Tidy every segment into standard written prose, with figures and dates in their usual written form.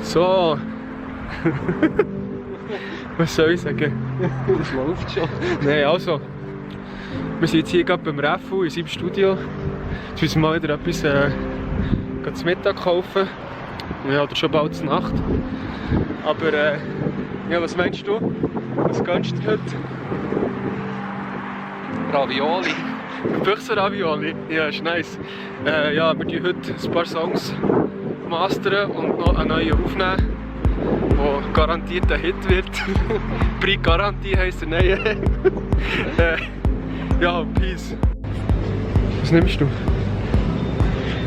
So. Was soll ich sagen? Das läuft schon. Nein, also. Wir sind jetzt hier gerade beim Refu in seinem Studio. Jetzt müssen wir mal wieder etwas zum Mittag kaufen. Ja, oder schon bald zur Nacht. Aber ja, was meinst du? Was gönnst du dir heute? Ravioli. Büchsenravioli? Ja, ist nice. Ja, wir tun heute ein paar Songs mastern und noch einen neuen aufnehmen, der garantiert ein Hit wird. Pre-Garantie heisst er, nein. Ja, Peace. Was nimmst du?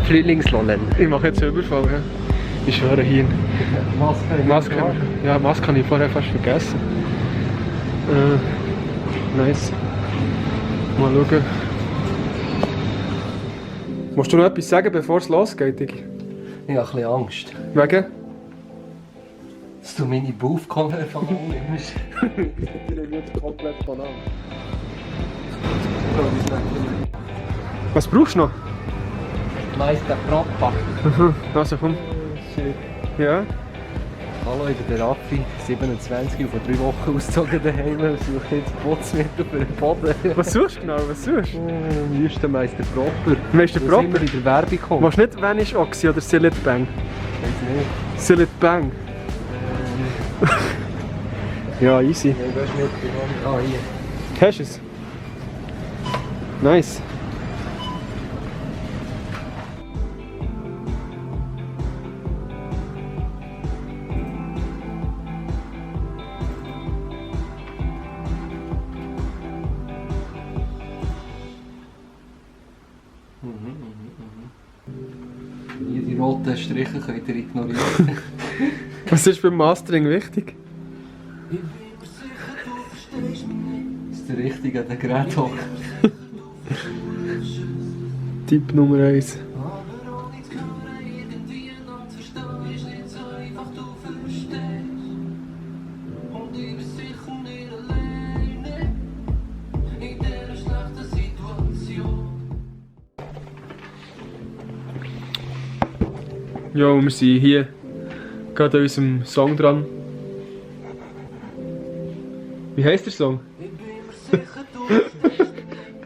Frühlingslollen. Ich mache jetzt einen Überfall. Ja. Ich schwöre hin. Maske. Ja, Maske habe ich vorher fast vergessen. Nice. Mal schauen. Musst du noch etwas sagen, bevor es losgeht, Digi? Ich habe ein bisschen Angst, Wegen? dass du meine Buffkamera von nimmst. Ich bin jetzt komplett von an. Was brauchst du noch? Meister Proppa. Also komm. Ja? Hallo, ich bin der Raffi, 27 und vor 3 Wochen ausgezogen daheim und suche jetzt Putzmittel für den Boden. Was suchst du genau? Was suchst du? Wüstenmeister Proper. Meister Was Proper? immer in der Werbung kommt. Willst du nicht Vanish Oxy oder Sillet Bang? Weiß nicht. Sillet Bang? Ja, easy. Ja, gehst mit. Ah, hier. Hast du es? Nice. Hier die roten Striche könnt ihr ignorieren. Was ist beim Mastering wichtig? Ist der richtige an den Gerät hockt. Tipp Nummer 1. Ja, wir sind hier gerade an unserem Song dran. Wie heisst der Song?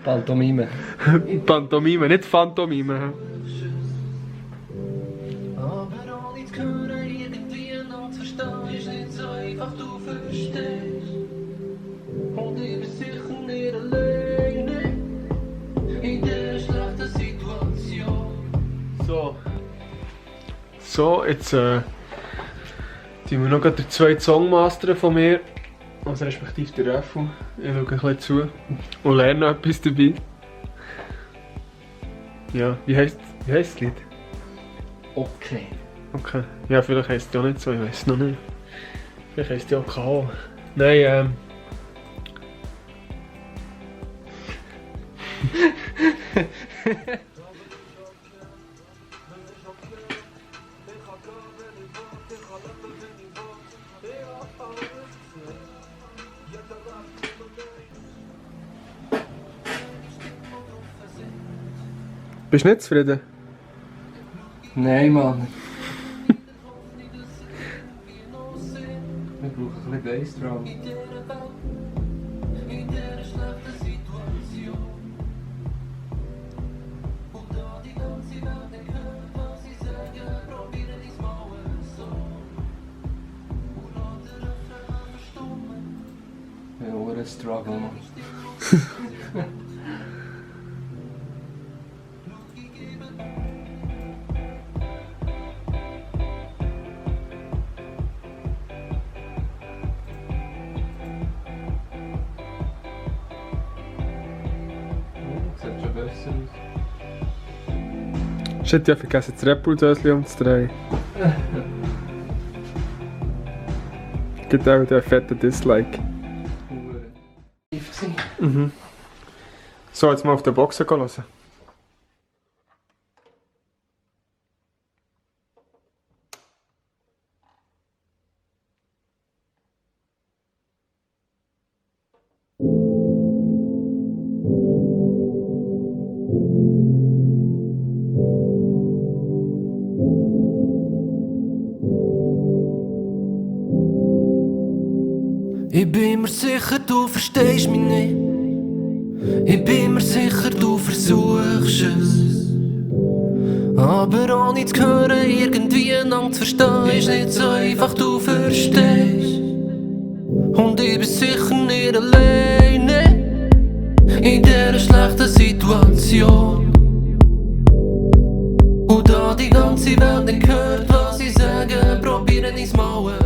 Pantomime. Pantomime, nicht Phantomime. Aber ohne zu hören, irgendwie noch zu verstehen, ist nicht so einfach, du verstehst. Und ich bin sicher nicht alleine in dieser schlechten Situation. So, jetzt tun wir noch gerade den zweiten Song mastern von mir. Also respektive der Refu. Ich schaue ein bisschen zu und lerne noch etwas dabei. Ja, wie heisst das Lied? Okay. Okay. Ja, vielleicht heisst es ja nicht so, ich weiß es noch nicht. Vielleicht heisst es ja K.O. Nein, Bist du nicht zufrieden? Nein, Mann. Wir brauchen ein bisschen Bassdrum. In dieser schlechten Situation. Und da die ganze Welt nicht hört, was ich sage, probiere dies mal so. Und lass den Refrain verstummen. Ja, nur ein Struggle, Mann. Sieht schon besser aus. Ich hätte ja vergessen, das Red Bull-Döschen umzudrehen. Gibt auch den fetten Dislike. Mhm. So, jetzt mal auf den Boxen hören. Ich bin mir sicher, du verstehst mich nicht. Ich bin mir sicher, du versuchst es. Aber ohne zu hören, irgendwie einander zu verstehen, ist nicht so einfach, du verstehst. Und ich bin sicher nicht alleine in dieser schlechten Situation. Und da die ganze Welt nicht hört, was ich sage, probieren ich's mal.